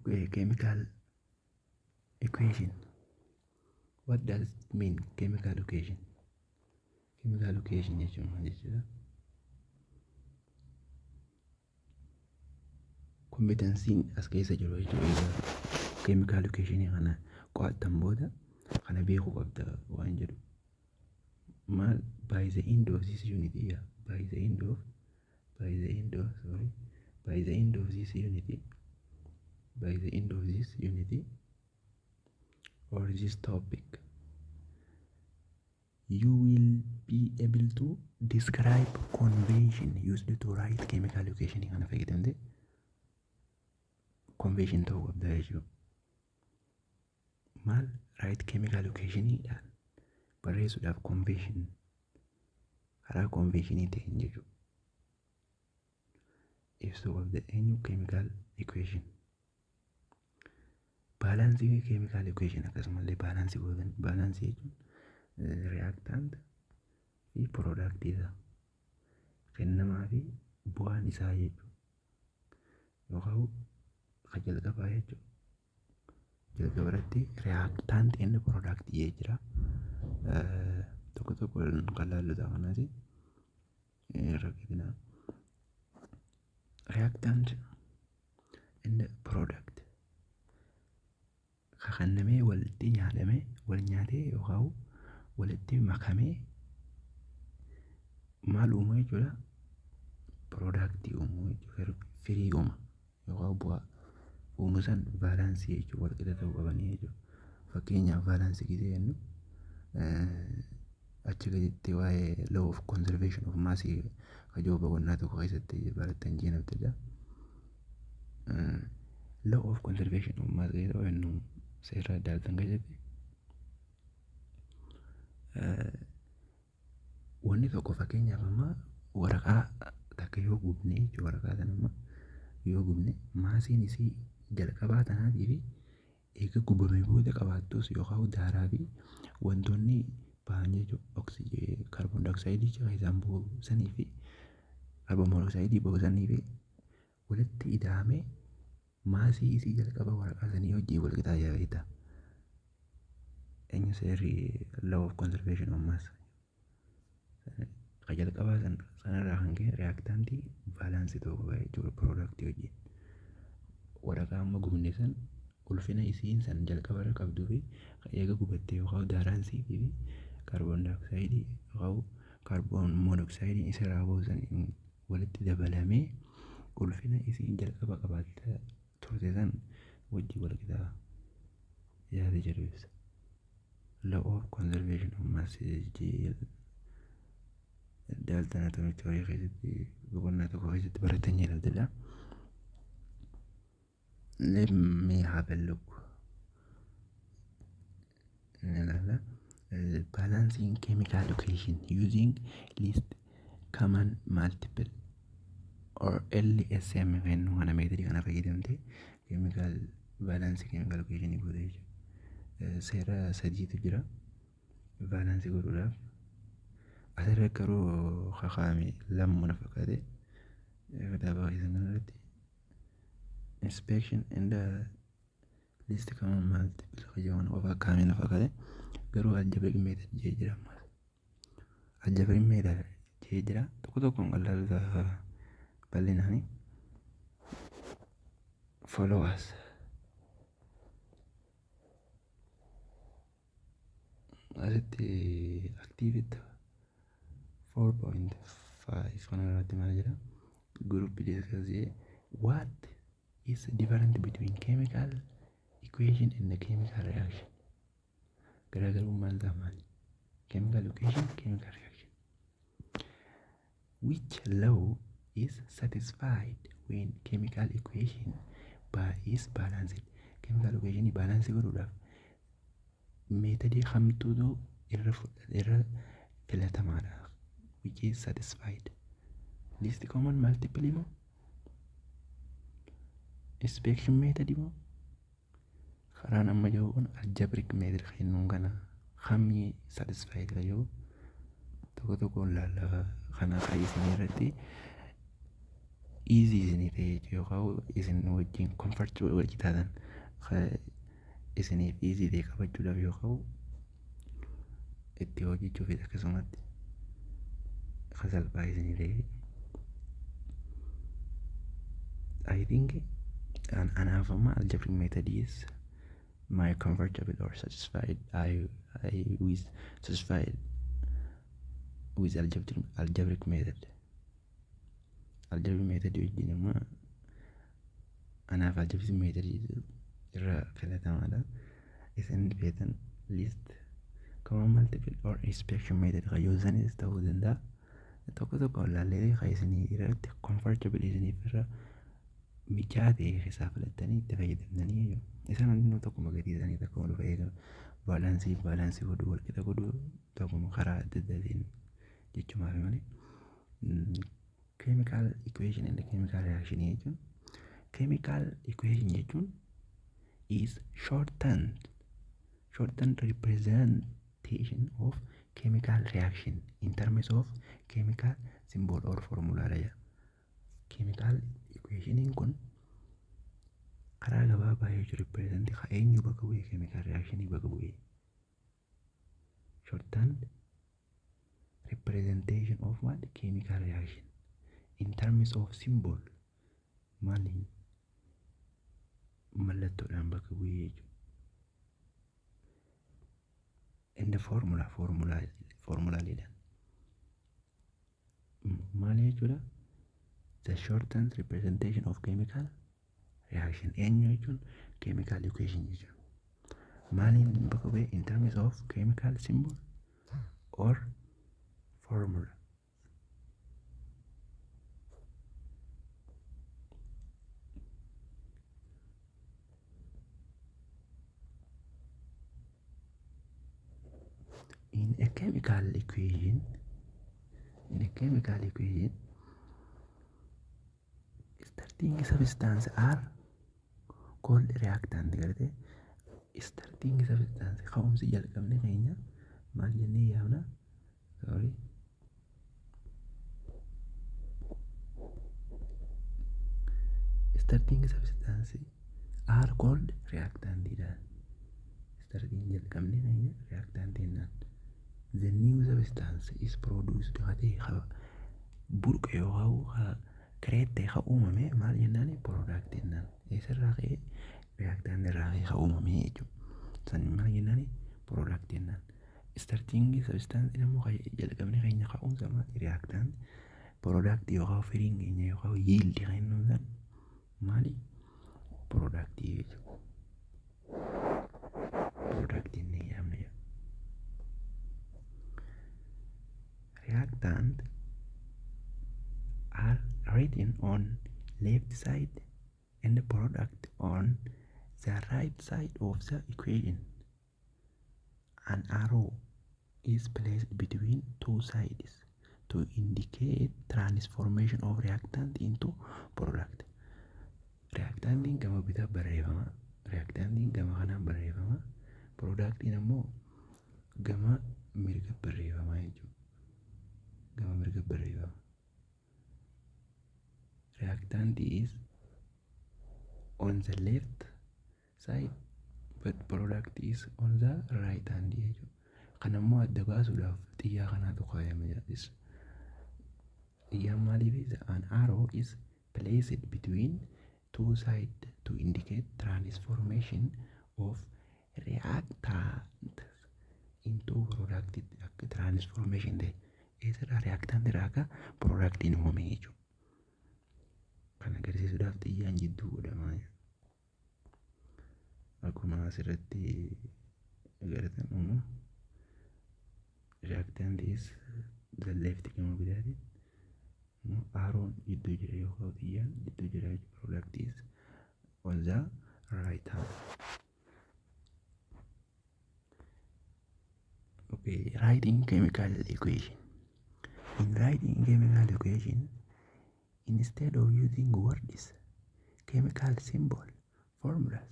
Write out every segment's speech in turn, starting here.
Chemical equation. What does it mean, chemical equation? Chemical equation jechuun maal jechuudha? Competencyn as keessa jiru jechuudha. Chemical equation kana qo'attan booda kana beekuu qabda waan jedhu. Maal? By the end of this unit, yeah, by the end of, sorry, by the end of this unit, by the end of this unit or this topic, you will be able to describe convention used to write chemical equation. Kana fayyadamte convention ta'uu qabda jechuudha. Maal? Write chemical equationiidhaan barreessuudhaaf convention, karaa conventionii ta'een jechuudha. Ibsuu qabda eenyu? Chemical equation. Balance chemical equation, akkasumallee balance gootan. Balance jechuun reactant fi product isaa, kennamaa fi bu'aan isaa jechuudha. Yookaan ka jalqabaa jechuudha. Jalqaba irratti reactant and product jee jira. Tokko tokko kan laallu ta'a kanaati. Rakkitina. Reactant and product. Kakannamee walitti nyaatamee, wal nyaatee yookaan walitti makamee maal uumuu jechuudha? Product uumuu jechuudha. Firii uuma yookaan bu'aa uumu san balance jechuudha, wal qixa ta'uu qabanii jechuudha. Fakkeenyaaf, balance gisee jennu, achi gaditti waa'ee law of conservation of mass kajoo boqonnaa tokko keessatti barattan jeenaftidha. Law of conservation of mass yeroo jennu, seera Dalton keessatti wanni tokko, fakkeenyaaf, amma waraqaa takka yoo gubne jechuudha, waraqaa sana amma yoo gubne, massiin isii jalqabaa tanaatii fi eega gubamee booda qabaattus yookaan daaraa fi wantoonni bahan jechuudha, oksijii, kaarboon daayoksayidii keessaan bahu sanii fi kaarboon monoksayidii bahu sanii fi walitti ida'amee mass isii jalqaba waraqaa sanii wajjin wal qixaa beektaa. Eenyu? Seerri law of conservation of mass ka jalqabaa sanarraa kan ka'e reactantii balance ta'uu qaba jechuudha product wajjin. Waraqaa amma gubne san ulfina isiin san jalqaba irra qabduu fi eega gubattee yookaan daaraan isiitii fi kaarboon daayoksayidii yookaan kaarboon monoksaayidiin isarraa bahu san walitti dabalamee ulfina isiin jalqaba qabaattee turte san wajjin wal qixaa yaada jedhu ibsa. Law of conservation of mass Dalton atomic theory keessatti boqonnaa tokko keessatti baratan jedhamtedha. Let me have a look. Ilaala. Balancing chemical equation using least common multiple or LCM kennu kana, method kana fayyadamte chemical balance chemical equation goote jechuudha. Seera sadiitu jira balance godhuudhaaf. Asirra garuu kakaa'ame lamuma na fakkaate kitaaba keessan kanarratti inspection and least common multiple jedhaman qofa kaa'ame na fakkaate, garuu algebraic method jee jira ammas. Algebraic method jee jira, tokko tokkoon qal'aatu bal'inaani. Follow us. Asitti activity 4.5 kana irratti maal jedha? Group discuss what is the difference between chemical equation and the chemical reaction. Garaagarummaan isaa maali? Chemical equation, chemical reaction. Which law is satisfied when chemical equation by is balanced? Chemical equation balance godhuudhaaf method kamtuutu irra filatamaadha? Which is satisfied? Least common multiple moo, inspection method moo, karaan amma jiru kun algebraic method kennuun kana kamii satisfied ka jiru tokko tokkoon laalla. Kana isin irratti Easy isinii ta'e yookaan isin wajjin comfort wajji taatan, isiniif easy ta'e qabachuudhaaf yookaan itti hojjechuufis akkasumatti kan salphaa isinii ta'e. I think anaaf amma algebraic method is my comfortable or satisfied. I with satisfied with algebraic method. Algebraic method wajjin amma anaaf algebraic method irra filatamaadha. Isin feetan list common multiple or inspection method kayyoosanis ta'uu danda'a. Tokko tokko laallee kan isinii irratti comfortable, isiniif irra mijaa ta'e keessaa filattanii itti fayyadamtanii jechuudha. Isaan hundinuu tokkuma gatii isaanii tokkuma dhufa eegama. Balance godhuu, walqixa godhuu, tokkuma karaa adda addaatiin jechumaaf malee. Chemical equation and chemical reaction jechuun, chemical equation jechuun is shortened representation of chemical reaction in terms of chemical symbol or formula dha. Chemical equationiin kun karaa gabaabaa jechuun represent ka eenyu bakka bu'ee? Chemical reaction bakka bu'ee. Shortened representation of what? Chemical reaction in terms of symbol. Maaliin? Mallattoodhaan bakka bu'ee jechuudha. In the formula, formulaaleedhaan. Maali jechuudha? The shortened representation of chemical reaction eenyu jechuun chemical equation jechuudha. Maaliin bakka bu'ee? In terms of chemical symbol or formula. In a chemical equation, starting substance are called reactant. Gartee starting substance, ka'umsi jalqabne keenya maal jennee yaamna? Sorry, starting substance are called reactant dha. Starting jalqabne keenya reactant jennaan. The new substance is produced haa ta'e, burqe yookaan create ta'e, haa uumame maal jennaan? Product jennaan. Eessarraa ka'ee? Reactant irraa ka'ee haa uumame jechuudha. San maal jennaan? Product jennaan. Starting substance immoo jalqabne keenya ka'umsa maal? Reactant. Product yookaan firiin keenya yookaan yield kan inni san maali? Product jechuudha. Product jennee yaamna jechuudha. Reactant are written on left side and the product on the right side of the equation. An arrow is placed between two sides to indicate transformation of reactant into product. Reactantiin gama bitaa barreeffama. Reactantiin gama kanaan barreeffama. Productiin ammoo gama mirga barreeffama jechuudha. Gama mirga barreeffama. Reactant is on the left side but product is on the right hand jechuudha. Kan ammoo adda baasuudhaaf xiyyaa kanaatu kaayame jira. Xiyyaan maaliif? An arrow is placed between two sides to indicate transformation of reactant into product. Akka transformation ta'e, eessarraa? Reactant irraa akka productiin uumame jechuudha. Kan agarsiisuudhaaf xiyyaan jidduu godhamaa jira. Akkuma asirratti agartan immoo reactant is the left, gama bitaatiin immoo arrown jidduu jira yookaan xiyyaan jidduu jira jechuudha. Product is on the right hand. Okay, writing chemical equation. In writing chemical equation, instead of using words, chemical symbol formulas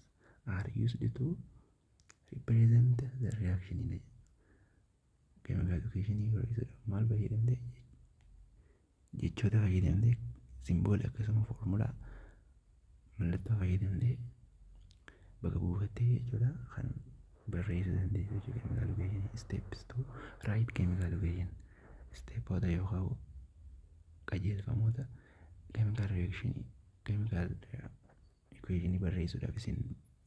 are used to represent the reaction. In chemical equation yeroo ibsuudhaaf maal fayyadamte? Jechoota fayyadamte? Symbolii akkasuma formulaa mallattoo fayyadamtee bakka buufattee jechuudha kan barreessuu dandeessu jechuudha. Chemical equation steps to write chemical equation, stepoota yookaan qajeelfamoota chemical reaction, chemical equation barreessuudhaaf isin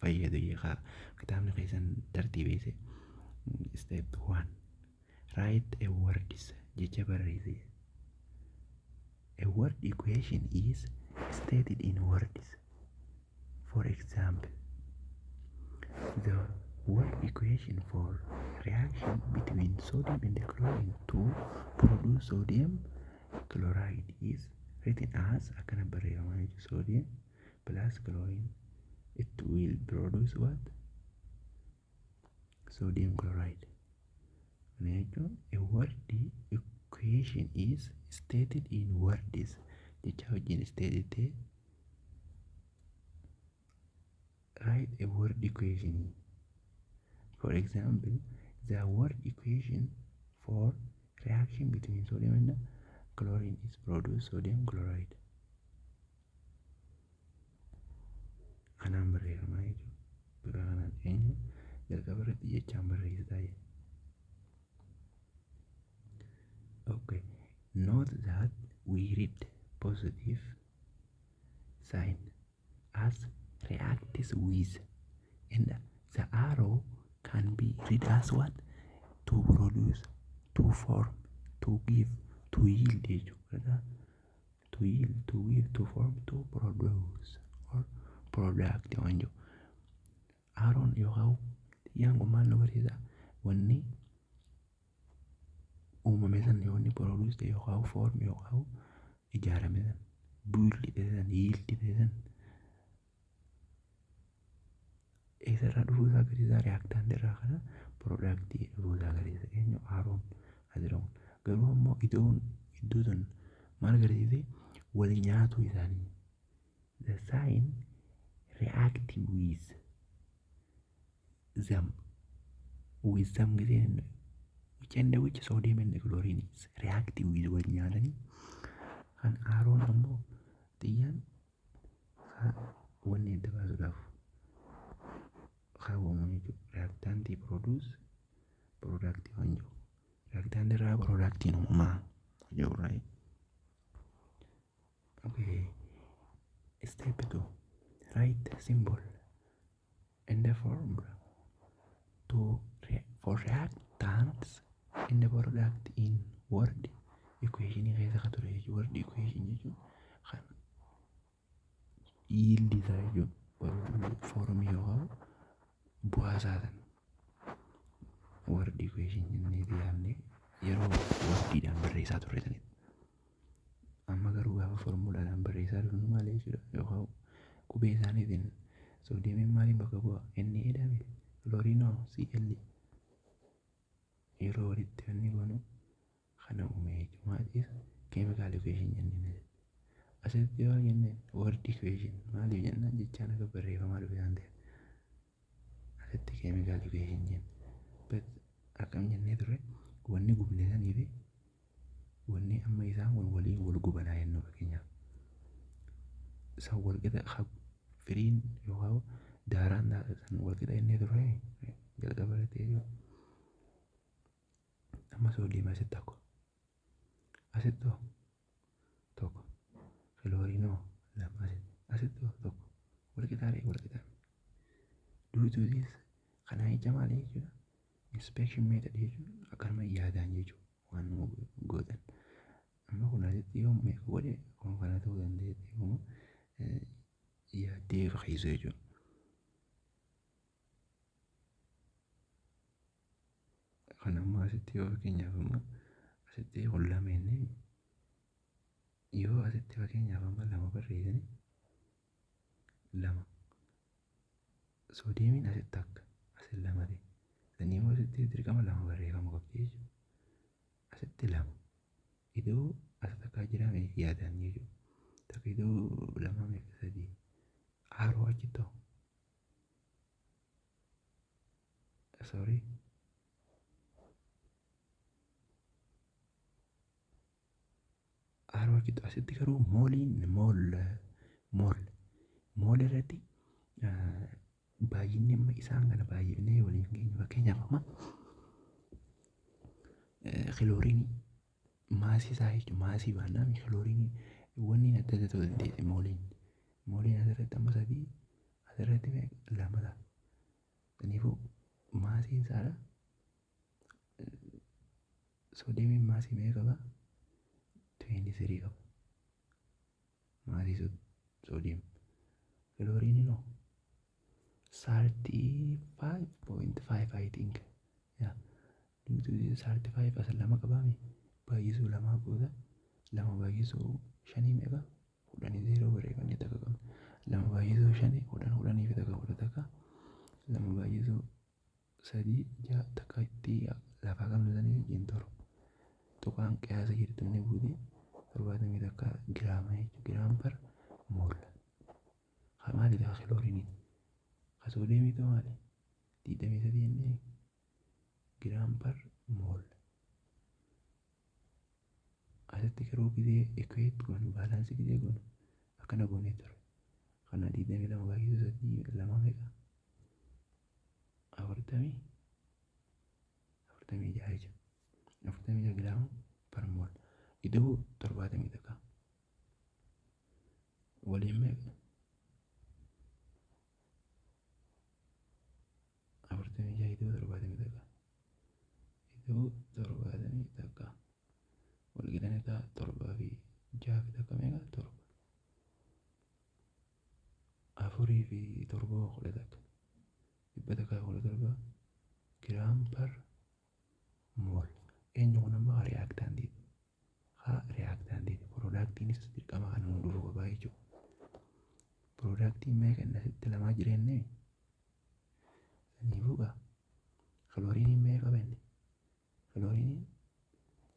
fayyadu yookaan kitaabni keessan tartiibeesse. Step 1, write a words, jecha barreesse. A word equation is stated in words. For example, the word equation for reaction between sodium and chlorine to produce sodium chloride is written as akkana barreeffama jechuudha. Sodium plus chlorine, it will produce what? Sodium chloride. Kana jechuun a word equation is stated in words, jecha wajjin stated ta'e. Write a word equation. For example, the word equation for reaction between sodium and chlorine is produce sodium chloride. Kanaan barreeffamaa jechuudha. Bifa kanaan eenyu jalqaba irratti jechaan barreessitaa jedha. Okay. Note that we read positive sign as reacts with, and the arrow can be read as what? To produce, to form, to give, to yield jechuudha. To yield, to give, to form, to produce or product waan jedhu. Arrown yookaan xiyyaan kun maal nu barsiisa? Wanni uumame san yoo inni produce ta'e yookaan form yookaan ijaarame san, build ta'e san, yield ta'e san eessarraa dhufuu isaa agarsiisa? Reactant irraa kana product dhufuu isaa agarsiisa. Eenyu? Arrown asirra kun garuu ammoo iddoon iddoo sun maal agarsiise? Wal nyaatuu isaanii. The sign react with them, with them giseen which and which? Sodium and chlorine is reactive with, wal nyaatanii. Kan arrown ammoo xiyyaan wanni adda baasuudhaaf kaawwamu jechuudha. Reactantii produce product waan jiru. Reactant irraa productiin uumamaa jiru, right? Okay. Step 2, write symbol and the formula to for reactants and the product in word equation keessa kan ture jechuudha. Word equation jechuun kan yield isaa jechuudha. Formii yookaan bu'aa isaa sana word equation jennee yaadne yeroo wordiidhaan barreessaa turre sanidha. Amma garuu gaafa formulaadhaan barreessaa dhufnu maal jechuudha? Yookaan qubee isaaniitiin sodiumiin maaliin bakka bu'a? Na dha miti. Chlorine Cl. Yeroo walitti wanni goonu kana uume jechuudha. Maaliif chemical equation jenneen asitti yoo jenneen word equation maaliif jennaan? Jechaan akka barreeffamaa dhufe waan ta'eef asitti chemical equation jenna. But akkam jennee turre? Wanni gubne sanii fi wanni amma isaan kun waliin wal gubanaa jennu, fakkeenyaaf san wal qixa firiin yookaan daaraan san wal qixa jennee turre jalqaba irratti jechuudha. Amma sodium asitti tokko, asitti tokko, chlorine lama, asitti asitti tokko, wal qixaaree wal qixaa. Due to this, kana jecha maali jechuudha? Inspection method jechuun akkanuma yaadaan jechuudha waan nu gootan. Amma kun asitti yoo meeqa godhe kun kana ta'uu dandeetti yooma yaaddee fayyisuu jechuudha. Kan ammoo asitti yoo fakkeenyaaf amma asitti kun lama jennee, yoo asitti fakkeenyaaf amma lama barreessine, lama sodiumiin asitti akka asitti lama ta'e sanii immoo asitti dirqama lama barreeffama qabdi jechuudha. Asitti lama iddoo as takkaa jira yaadaan jechuudha. Takka iddoo lama meeqa? Sadii arrow achitti ta'u, sorry, arrow Walqixa. Asitti garuu mooliin mole irratti baay'inni amma isaan kana baay'ifnee waliin geenyu. Fakkeenyaaf, amma kilooriinii maasii isaa jechuun maasii baannaan kilooriinii wanni adda adda ta'uu dandeessi. Mooliin asirratti amma sadii, asirratti lama ta'a. Kanaafuu maasiin isaadha. Soodiyeemiin maasii meeqa qaba? 23 qaba. Maasii soodiyeem. Kilooriiniin hoo? 35.5, I think. Yeah. 35 as lama qabaami. Baay'isuu lamaa booda lama baay'isuu shanii meeqa? 10, zeeroo barreeffannee takka qabna. Lama baay'isuu shanii 10, 10 fi takka 11. Lama baay'isuu sadii ja'a, takka itti lafaa qabnu sanii wajjin torba. Tuqaan qiyaasa jirtu inni buute 71 giraama jechuudha. Gram per mole. Maali ta'a kilooriiniin? Ka soodiyeemiitu maali? 23 jennee gram per mole. Asitti garuu gizee equate goonu, balance gizee goonu, akkana goonee ture. Kana 22 baay'isuu sadii lama meeqa? 46 jechuudha. 46 giraama per mole. Ida'uu 71. Waliin meeqa? 46 ida'uu 71. Ida'uu 71. Wal qixanii ta'a, torbaa fi jaha fi takka meeqa? Torba. Afurii fi torba 11. 117 gram per mole. Eenyu kun amma reactantiiti? Haa, reactantiiti. Productiinis dirqama kana nu dhufu qabaa jechuudha. Productiin meeqa inni asitti lamaa jireenne? Saniifuu gaa kilooriiniin meeqa qaba inni? Kilooriiniin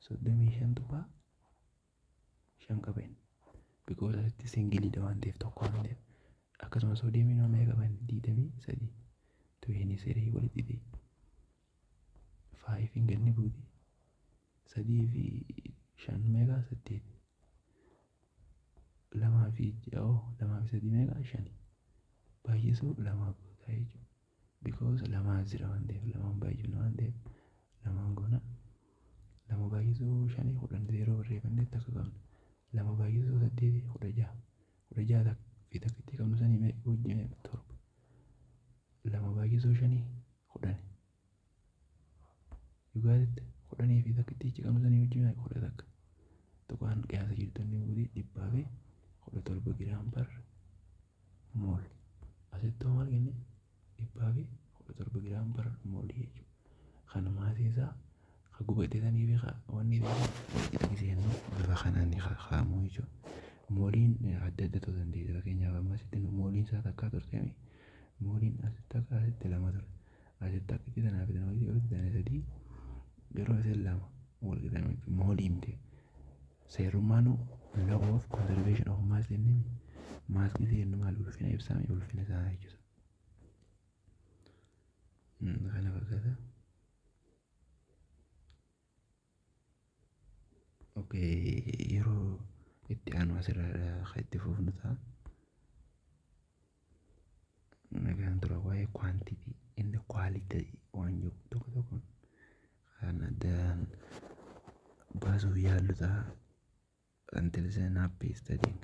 35.5 qaba inni. Because asitti singleiidha waan ta'eef, tokko waan ta'eef. Akkasuma soodiyeemiin hoo meeqa qaba inni? 23. 23 walitti ta'e. Fiveiin ganni buuti. Sadii fi shan meeqa? Saddeet. Lamaa fi ja'a, lamaa fi sadii meeqa? Shani. Baay'isuu lamaa gootaa jechuudha. Because lamaa jira waan ta'eef, lamaan baay'ifna waan ta'eef lamaan goona. Lama baay'isuu shanii 10, zeeroo barreeffannee takka qabna. Lama baay'isuu saddeeti 16. 16 fi takka itti qabnu sanii meeqa wajjin meeqa? Torba. Lama baay'isuu shanii 10. Dhugaatitti 10 fi takka itti qabnu sanii wajjin meeqa? 11. Tuqaan qiyaasa jirtu inni buutii 117 gram per mole. Asitti hoo maal kenne? 117 gram per mole jechuudha. Kan maasii isaa ka gubate sanii fi wanni wal qixa giseennu bifa kanaan kaa'amu jechuudha. Mooliin adda adda ta'uu dandeenya. Fakkeenyaaf, amma asitti mooliin isaa takkaa turte, mooliin asitti takka, asitti lama ture. Asitti akka itti tanaaf tana walitti tana sadii, yeroo isin lama wal qixa mooliin ta'e. Seerummaan law of conservation of mass jennee mass gisee jennu maal? Ulfina ibsame, ulfina isaa jechuudha. Kana fakkaata. Okay, yeroo itti aanu asirraa kan itti fufnu ta'a. Nagaan tura. Waa'ee quantity and quality waan jiru tokko tokko kan addaan baasuuf yaallu ta'a. Until then, happy studying.